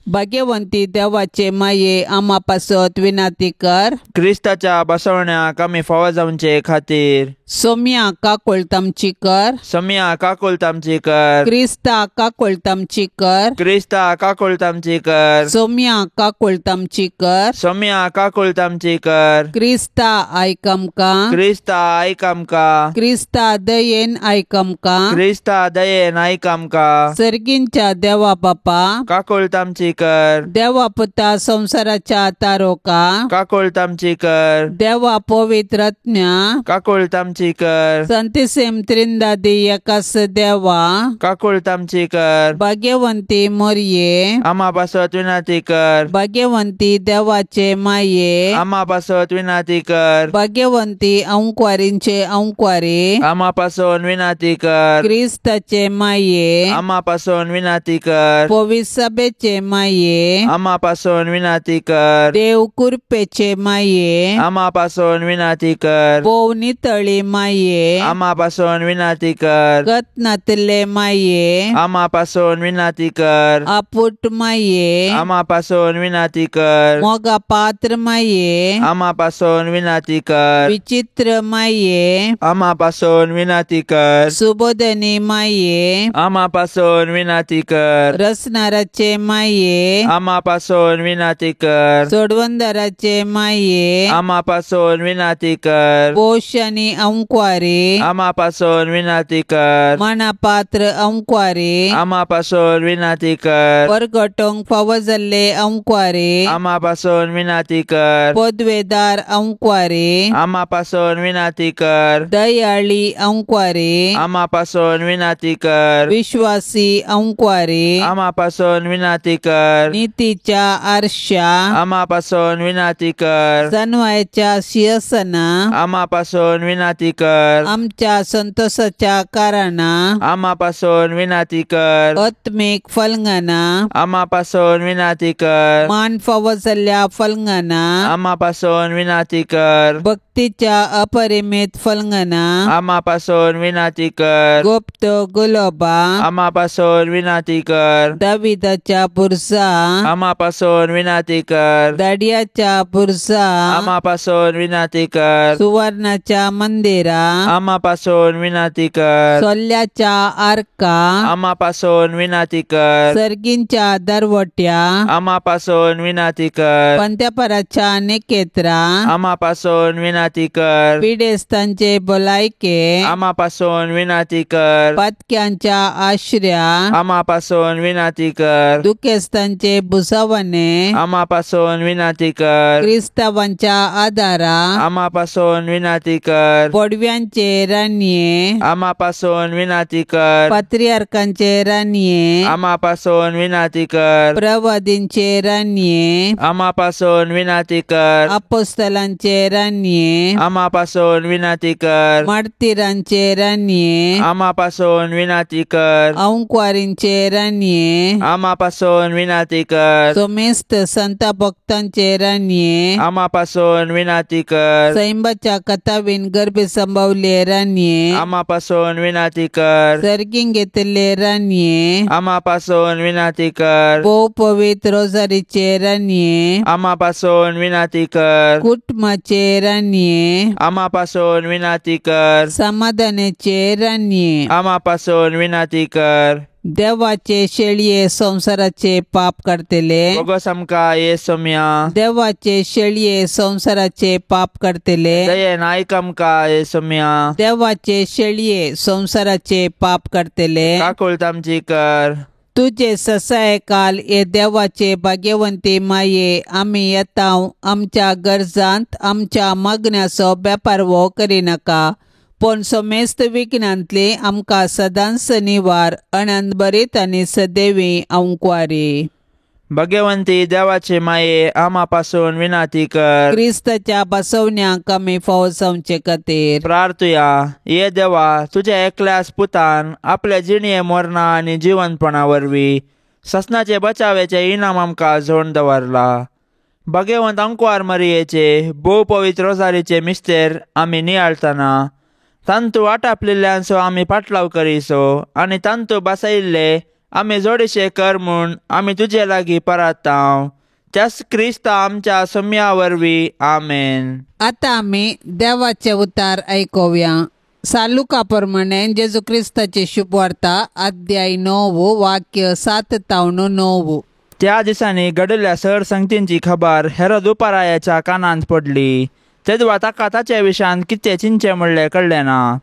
भाग्यवंती देवाचे माये आमा पासत विनाती कर. क्रिस्ताच्या बसवण्याक आमी फावो जावचे खातीर सोम्या काकोळतामची कर. सोम्या काकोळतामची कर. क्रिस्ता काकोळतामची कर. क्रिस्ता काकोळतामची कर. सोम्या काकोळतामची कर. सोम्या काकोळतामची कर. क्रिस्ता आयक आमकां. क्रिस्ता आयक आमकां. क्रिस्ता दयेन आयक आमकां. क्रिस्ता दयेन आयक आमकां. सर्गींच्या देवा बापा काकोळतामची कर. देवा पुता संवसाराच्या तारोका काकोळतामची कर. देवा पवित्रज्ञा काकोळतामची कर. संतिसेम त्रिंदादी एकास देवा काकोळतामची कर. भाग्यवंती मोरये आमा पासत विनाती कर. भाग्यवंती देवाचे माये आमा पासत विनाती कर. भाग्यवंती अंकवारींचे अंकवारी आमा पासून विनाती कर. क्रिस्ताचे माये आमा पासून विनाती कर. पविसभेचे माये आमा पासून विनाती कर. देव कुरपेचे माये आमा पासून विनाती कर. भोव नितळी माये आमा पासून विनाती कर. गतनातले माये आमा पासून विनाती कर. आपुट माये आमा पासून विनाती कर. मोगा पात्र माये आमा पासून विनाती कर. विचित्र माये आमा पासून विनाती कर. सुबोधनी माये आमा पासून विनाती कर. रसनाराचे माये आमा पासून विनाती कर. सोडवंदराचे माये आमा पासून विनाती कर. पोश आनी अंकवारी आमा पासून विनाती कर. मनापात्र अंकवारी आमा पासून विनाती कर. परगटोंक फावो जाल्ले अंकवारी आमा पासून विनाती कर. पदवेदार अंकवारी आमा पासून विनाती कर. दयाळी अंकवारी आमा पासून विनाती कर. विश्वासी अंकवारी आमा पासून विनाती कर. नितीच्या आरशा आमा पासून विनाती कर. जनवायच्या शिरसना आमा पासून विनाती कर. आमच्या संतोषाच्या कारणा आमा पासून विनाती कर. आत्मीक फलंगना आमा पासून विनाती कर. मान फावो जाल्ल्या फलंगना आमा पासून विनाती कर. भक्तीच्या अपरिमित फलंगना आमा पासून विनाती कर. गुप्त गुलोबा आमा पासून विनाती कर. दाविदाच्या बुरसा आमा पासून विनाती कर. दाडियाच्या बुरसा आमा पासून विनाती कर. सुवर्णाच्या मंदिरा आमा पासून विनाती कर. सोल्ल्याच्या आर्का आमा पासून विनाती कर. सर्गींच्या दरवट्या आमा पासून विनाती कर. पंत्यापराच्या निकेत्रा आमा पासून विनाती कर. पिडेस्तांचे भलायके आमा पासून विनाती कर. पातक्यांच्या आश्र्या आमा पासून विनाती कर. दुखेस्तांचे भुसावणे आमा पासून विनाती कर. क्रिस्तावांच्या आदारा आमा पासून विनाती कर. पडव्यांचे रानये आमा पासून विनाती कर. पात्रियार्कांचे रानये आमा पासून विनाती कर. प्रवादींचे रानये आमा पासून विनाती कर. अपोस्तलांचे रानये आमा पासून विनाती कर. मार्तीरांचे रानये आमा पासून विनाती कर. अंकवारींचे रानये आमा पासून विनाती कर. सोमेस्त संत भक्तांचे रानये आमा पासून विनाती कर. सैंबाच्या कथावीन गर्भे संभवले रानये आमा पासून विनाती कर. सर्गीं घेतले रानये आमा पासून विनाती कर. भोव पवित्र रोजारीचे रानये आमा पासून विनाती कर. कुटुंबाचे रानये आमा पासून विनाती कर. समाधानाचे रानये आमा पासून विनाती कर. देवाचे शेळये संवसाराचे पाप काडटले बोगस आमकां ये सोम्या. देवाचे शेळये संवसाराचे पाप काडटले दयेन आयक आमकां ये सोम्या. देवाचे शेळये संवसाराचे पाप काडटले काकुळतामची कर. तुजे ससाय काल हे देवाचे भाग्यवंती माये आमी येता आमच्या गरजांत आमच्या मागण्याचो बेपारवो करिनाका पूण समेस्त विघ्नांतली आमकां सदांच निवार अनंतभरीत आनी सदैवी अंकवारी. भगवंती देवाचे माये आमा पासून विनाती कर. क्रिस्ताच्या बसवण्याक आमी फावो जावचे खातीर प्रार्थुया. ये देवा, तुझ्या एकल्याच पुतान आपल्या जिणये मरणा आनी जिवनपणा वरवीं ससनाचे बचावेचे इनाम आमकां जोड दवरला. भाग्यवंत अंकवार मरियेचे भोव पवित्र रोजारीचे मिस्तेर आमी नियाळतना तांतू आटापलेल्यांचो आमी पाटलाव करीसो आनी तांतू बसयल्ले आमी जोडीशे कर म्हूण आमी तुजे लागीं परातांव त्याच क्रिस्ता आमच्या सोम्या वरवीं आमेन. आतां आमी देवाचे उतार आयकुया. सालुका प्रमाणे जेजू क्रिस्ताची शुभवार्ता अध्याय 9 वाक्य 7 तावन 9. त्या दिसांनी घडिल्ल्या सर संगतींची खबर हेरोद उपरायाच्या कानांत पडली. तेदवा ताका ताचे विशयान कितें चिंतचें म्हणलें कळ्ळें ना,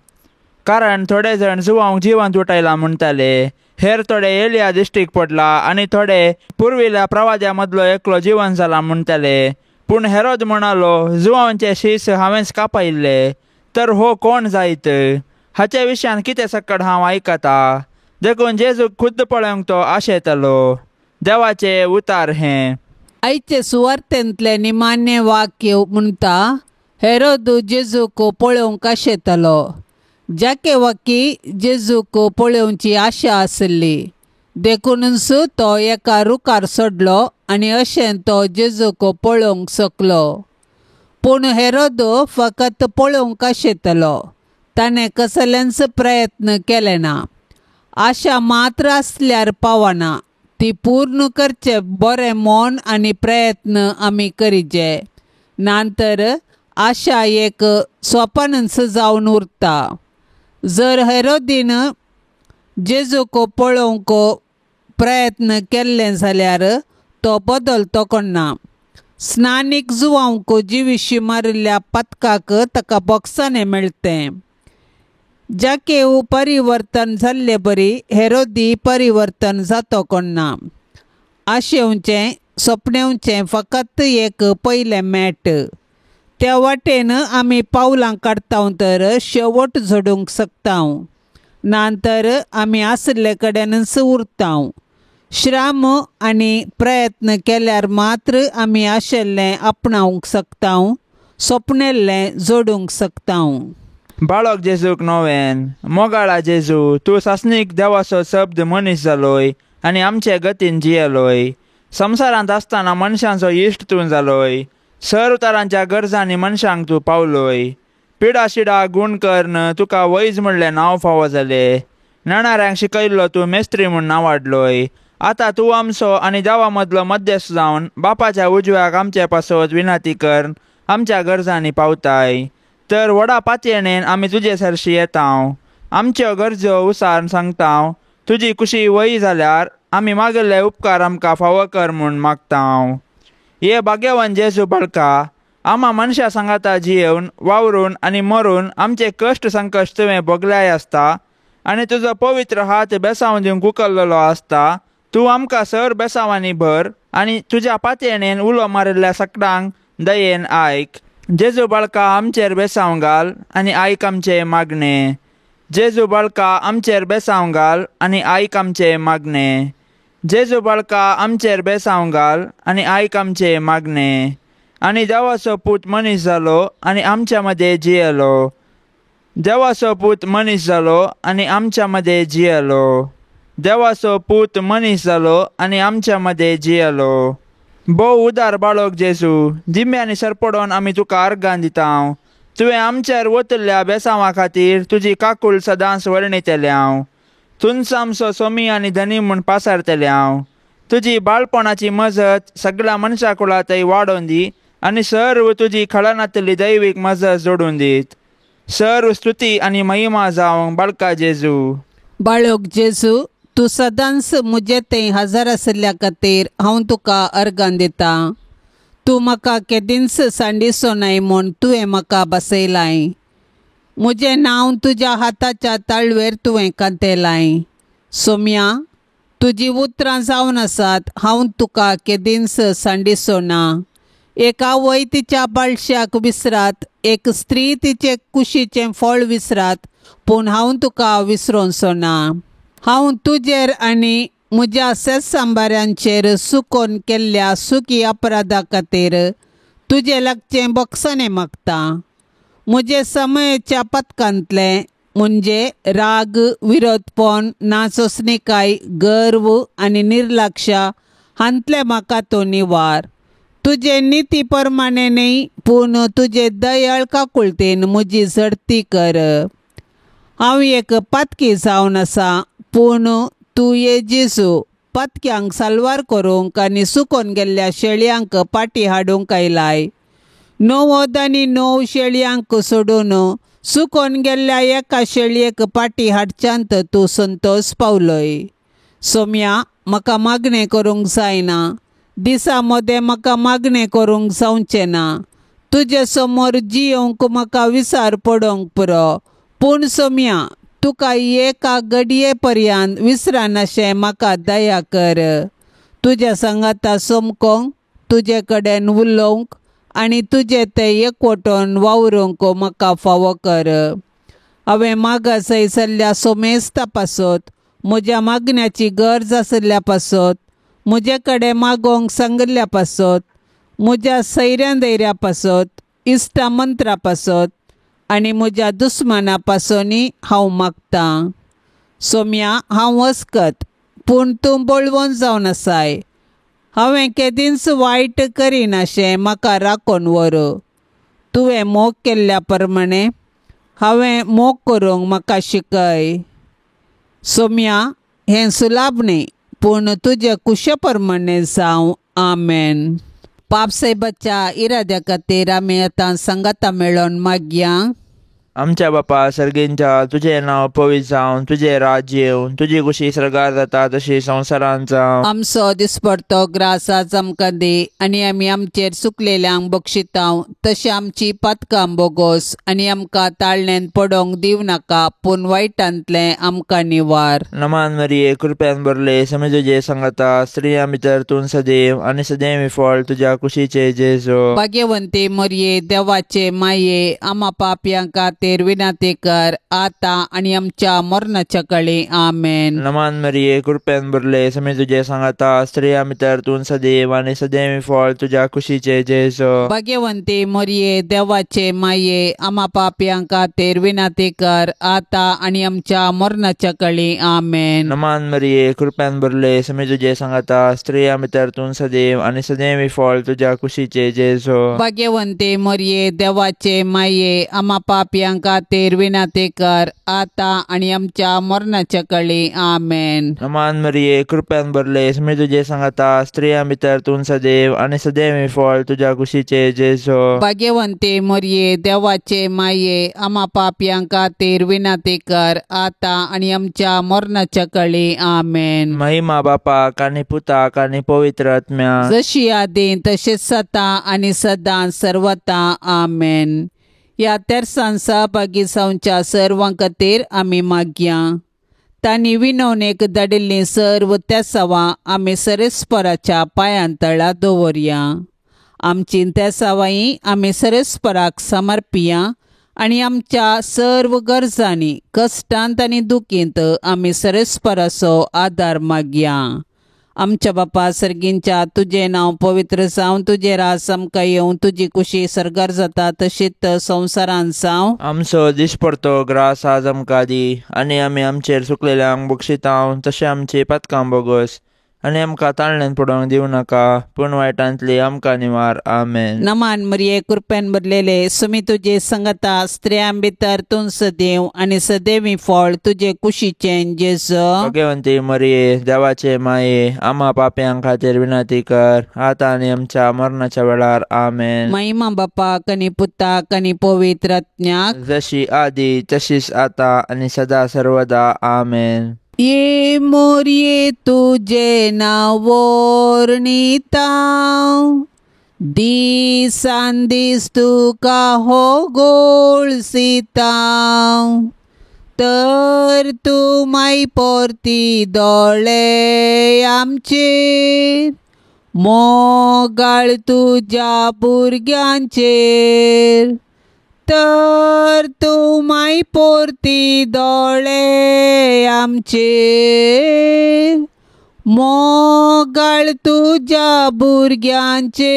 कारण थोडे जण जुवांक जिवंत उठयला म्हणटाले, हेर थोडे एलिया दिश्टीक पडला आनी थोडे पुर्विल्ल्या प्रवाद्या मदलो एकलो जिवन जाला म्हणटाले. पूण हेरोद म्हणालो, जुवांचे शीस हांवेंच कापायिल्ले, तर हो कोण जायत हाचे विशयान कितें सकट हांव आयकता. देखून जेजूक खुद्द पळोवंक तो आशेतालो. देवाचे उतार हें. आयचे सुवार्तेंतलें निमाणें वाक्य म्हणटा, हेरोद जेजूक पळोवंक आशेतालो. जाकेवाकी जेजूक पळोवची आशा आसली, देखूनच तो एका रुखार सोडलो आनी अशें तो जेजूक पळोवंक शकलो. पूण हेरोद फकत पळोवंक आशेतालो, ताणें कसलेंच प्रयत्न केले ना. आशा मात्र आसल्यार पावना, ती पूर्ण करचे बरें मन आनी प्रयत्न आमी करीजे, नातर आशा एक स्वपनच जावन उरता. जर हेरोदीन जेजूक पळोवंक प्रयत्न केल्ले जाल्यार तो बदलतो कोण्णा. स्नानीक जुवांक जिविशी मारिल्ल्या पथकाक ताका बोक्साने मेळटें. जाकेव परिवर्तन जाल्ले बरी हेरोदी परिवर्तन जातो कोण्णा. आशेवचें सपनेवचें फकत एक पयलें मॅट. त्या वाटेन आमी पावलां काडटा तर शेवट झडूंक शकता, नातर आमी आशिल्ले कडेनच उरता. श्रम आनी प्रयत्न केल्यार मात्र आमी आशिल्लें आपणावंक शकता, सपनेल्लें जोडूंक शकता. बाळक जेजूक नोवेन. मोगाळा जेजू, तूं सासणीक देवाचो शब्द मनीस जालोय आनी आमचे गतीन जियेलोय. संवसारांत आसतना मनशांचो इश्ट तूं जालोय. सर्व तरांच्या गरजांनी मनशांक तूं पावलोय. पिडा शिडा गूण करून तुका वैज म्हणलें नांव फावो जालें. नेणाऱ्यांक शिकयल्लो तूं मेस्त्री म्हूण नांवाडलोय. आतां तूं आमचो आनी देवा मदलो मध्यस्थ जावन बापाच्या उजव्याक आमचे पासत विनंती कर आमच्या गरजांनी पावताय. तर व्हडा पातयेणेन आमी तुजे सरशी येता, आमच्यो गरजो उसार सांगता. तुजी कुशी वय जाल्यार आमी मागिल्ले उपकार आमकां फावो कर म्हूण मागता. हे भाग्यवान जेजू बाळका, आमा मनशां सांगाता जियेवन वावरून आनी मरून आमचे कश्ट संकश्ट तुवें भोगल्याय आसता आनी तुजो पवित्र हात बेसांव दिवंक उखल्लेलो आसता. तूं आमकां सर बेसांवांनी भर आनी तुज्या पातयेणेन उलो मारिल्ल्या सकडांक दयेन आयक. जेजू बाळका आमचेर बेसांव घाल आनी आयक आमचें मागणें. जेजू बाळका आमचेर बेसांव घाल आनी आयक आमचें मागणें. जेजू बाळका आमचेर बेसांव घाल आनी आयक आमचें मागणें. आनी देवाचो पूत मनीस जालो आनी आमच्या मदें जियेलो. देवाचो पूत मनीस जालो आनी आमच्या मदें जियेलो. देवाचो पूत मनीस जालो आनी आमच्या मदें जियेलो. भोव उदार बाळक जेजू, दिम्यांनी सरपडोन आमी तुका अर्गां दिता. तुवें आमचेर वतल्या बेसांवा खातीर तुजी काकूळ सदांच वर्णितले हांव. तुंच आमचो सोमी आनी धनी म्हूण पासारतले हांव. तुजी बाळपणाची मजत सगळ्या मनशा कुळांतय वाडोवन दी आनी सर्व तुजी खळनातली दैवीक मजत जोडून दीत. सर्व स्तुती आनी महिमा जावंक बाळका जेजू. बाळक जेजू, तूं सदांच म्हजे थंय हजर आशिल्ल्या खातीर हांव तुका अर्गां दितां. तूं म्हाका केदींच सांडिसो नाय म्हूण तुवें म्हाका बसयलाय. म्हजें नांव तुज्या हाताच्या ताळवेर तुवें कांतयलाय. सोम्या, तुजी उतरां जावन आसात, हांव तुका केदींच सांडिसो ना. एक आवय तिच्या बाळशाक विसरात, एक स्त्री तिचे कुशीचें फळ विसरात, पूण हांव तुका विसरोनचो ना. हांव तुजेर आनी म्हज्या सेसांबाऱ्यांचेर सुकोन केल्ल्या सुकी अपराधा खातीर तुजें लागचें बोक्साणें मागता. म्हजे समयेच्या पथकांतलें म्हणजे राग, विरोधपण, नासोसणिकाय, गर्व आनी निर्लक्ष हांतलें म्हाका तूं निवार. तुजे निती प्रमाणे न्हय पूण तुजे दयाळ काकुळतेन म्हजी झडती कर. हांव एक पातकी जावन आसा पूण तूं ये जेजू पातक्यांक साल्वार करूंक आनी सुकोन गेल्ल्या शेळयांक पाटी हाडूंक आयलाय. 99 शेळयांक सोडून सुकोन गेल्ल्या एका शेळयेक पाटी हाडच्यांत तूं संतोश पावलोय. सोम्या म्हाका मागणें करूंक जायना, दिसा मदें म्हाका मागणें करूंक जावचें ना. तुजे समोर जियोंक म्हाका विसार पडोंक पुरो, पूण सोम्या तुका एका घडये पर्यंत विसरानाशें म्हाका दया कर. तुज्या सांगाता समकोंक, तुजे कडेन उलोवंक आनी तुजे ते एकवटून वावरूंक म्हाका फावो कर. हांवें मागास सल्ल्या सोमेस्ता पासत, म्हज्या मागण्याची गरज आशिल्ल्या पासत, म्हजे कडेन मागोवंक सांगिल्ल्या पासत, म्हज्या सैऱ्यां धैर्या पासत, इश्टा मंत्रा पासत आनी म्हज्या दुस्माना पासूनय हांव मागतां. सोम्या हांव वस्कत पूण तूं बळवंत जावन आसाय. हांवें केदींच वायट करिनाशें म्हाका राखून व्हर. तुवें मोग केल्ल्या प्रमाणे हांवें मोग करूंक म्हाका शिकय. सोम्या हें सुलाभ न्हय पूण तुजे कुशे प्रमाणे जावं. आमेन. पापसाहेबाच्या इराद्या खातीर आमी आतां सांगाता मेळोन मागया. आमच्या बापा सर्गींच्या तुजें नांव पवित्र जावं, तुजें राज्य येवं, तुजी कुशी सर्गार जाता तशी संवसारांत जावं. आमचो दिसपडतो ग्रास आज आमकां दी आनी आमी आमचेर चुकलेल्यांक बक्षितांव तशें आमची पातकां बोगोस आनी आमकां ताळणेन पडोंक दिवं नाका पूण वायटांतलें आमकां निवार. नमान मरिये कृपेन भरले, समे तुजे सांगाता, स्त्रियां भितर तूं सदैव आनी सदैव फळ तुज्या कुशीचे जेजू. भाग्यवंती मरिये देवाचे माये आमा पापयां खातीर विनंती कर आता आनी आमच्या मरणाच्या कळी. आमेन. नमान मरिये कृपेन भरले, समे तुजे सांगाता, स्त्रियां भितर तूं सदैव आनी सदैव फळ तुज्या कुशीचे जेजू. भाग्यवंती मरिये देवाचे माये आमा पापयां खातीर विनंती कर आता आनी आमच्या मरणाच्या कळी. आमेन. नमान मरिये कृपेन भरले, समे तुजे सांगाता, स्त्रियां भितर तूं सदैव आनी सदैव फळ तुज्या कुशीचे जेजू. भाग्यवंती मरिये देवाचे माये आमा पापयां खातीर विनंती कर आता आनी आमच्या मरणाच्या कळी. आमेन. नमान मरिये कृपेन भरले, समे तुजे सांगाता, स्त्रियां भितर तूं सदैव आनी सदैव फळ तुज्या कुशीचे जेजू. भाग्यवंती मरिये देवाचे माये आमा पापयां खातीर विनंती कर आता आनी आमच्या मरणाच्या कळी. आमेन. महिमा बापाक आनी पुताक आनी पवित्र आत्म्याक, जशी आदी तशेंच सता आनी सदां सर्वता. आमेन. ह्या तेरसान सहभागी जावच्या सर्वां खातीर आमी मागया. तांणी विनवणेक धाडिल्लीं सर्व तेसावां आमी सरेस्पराच्या पांयां तळा दवरया. आमची तेसावांय आमी सरेस्पराक समर्पिया आनी आमच्या सर्व गरजांनी कश्टांत आनी दुखींत आमी सरेस्पराचो आदार मागया. आमच्या बापा सर्गींच्या तुजें नांव पवित्र जावं, तुजें राज आमकां येवं, तुजी कुशी सर्गार जाता तशीच संवसारांत जावं. आमचो दिसपडतो ग्रास आज आमकां दी आनी आमी आमचेर चुकलेल्यांक बक्षितांव तशें आमची पातकां बोगस आनी आमकां ताळण्यान पडोवंक दिवं नाका पूण वायटांतली आमकां निवार. आमेन. नमान मरिये कृपेन भरलेले, सुमी तुजे संगता, स्त्रियां भितर तूं सदैव आनी सदैवी फळ तुजे कुशीचें जेजू. भाग्यवंती मरिये देवाचे माये आमा पापयां खातीर विनंती कर आतां आनी आमच्या मरणाच्या वेळार. आमेन. महिमा बापाक आनी पुताक आनी पवित्र आत्म्याक, जशी आदी तशीच आतां आनी सदा सर्वदा. आमेन. ये मोरये तुजे नांव वर्णिता, दिसान दीस तुका हो गोळसिता, तर तूं माय परती दोळे आमचेर, मोगाळ तुज्या भुरग्यांचेर, तर तूं माय परती दोळे आमचेर, मोगाळ तुज्या भुरग्यांचेर.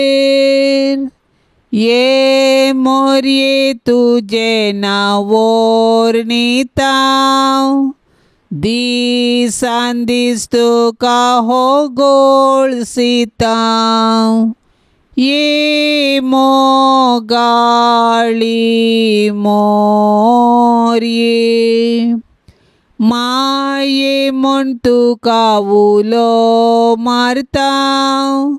ये मोरये तुजें नांव वर्णिता, दिसान दीस तुका हो गोळसिता. ये मोगाळी मोरये माये म्हूण तुका उलो मारता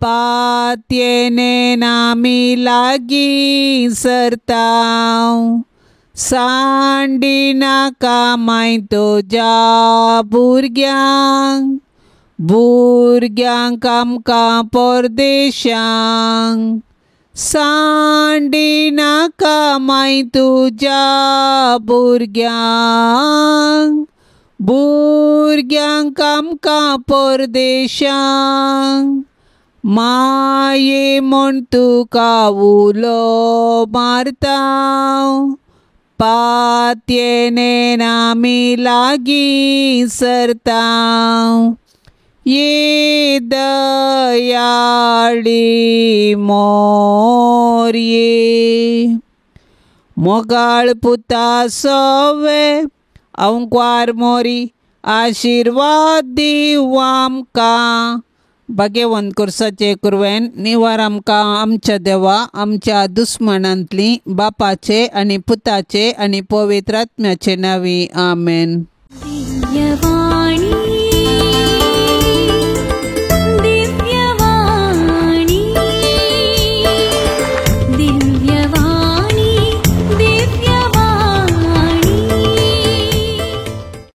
पातयेन आमी लागीं सरता सांडी नाका माय तुज्या भुरग्यांक भुरग्यांक आमकां परदेशांक सांडी नाका माय तुज्या भुरग्यांक भुरग्यांक आमकां परदेशांक माये म्हूण तुका उलो मारता पातयेन आमी लागीं सरता ये दयाळी मोरये मोगाळ पुता सोवे अंकवार मोरी आशिर्वाद दिवं आमकां. भाग्यवंत कुर्साचे कुरवेन निवार आमकां आमच्या देवा आमच्या दुस्मनांतली बापाचे आनी पुताचे आनी पवित्र आत्म्याचे नांवी आमेन. दिव्यवाणी.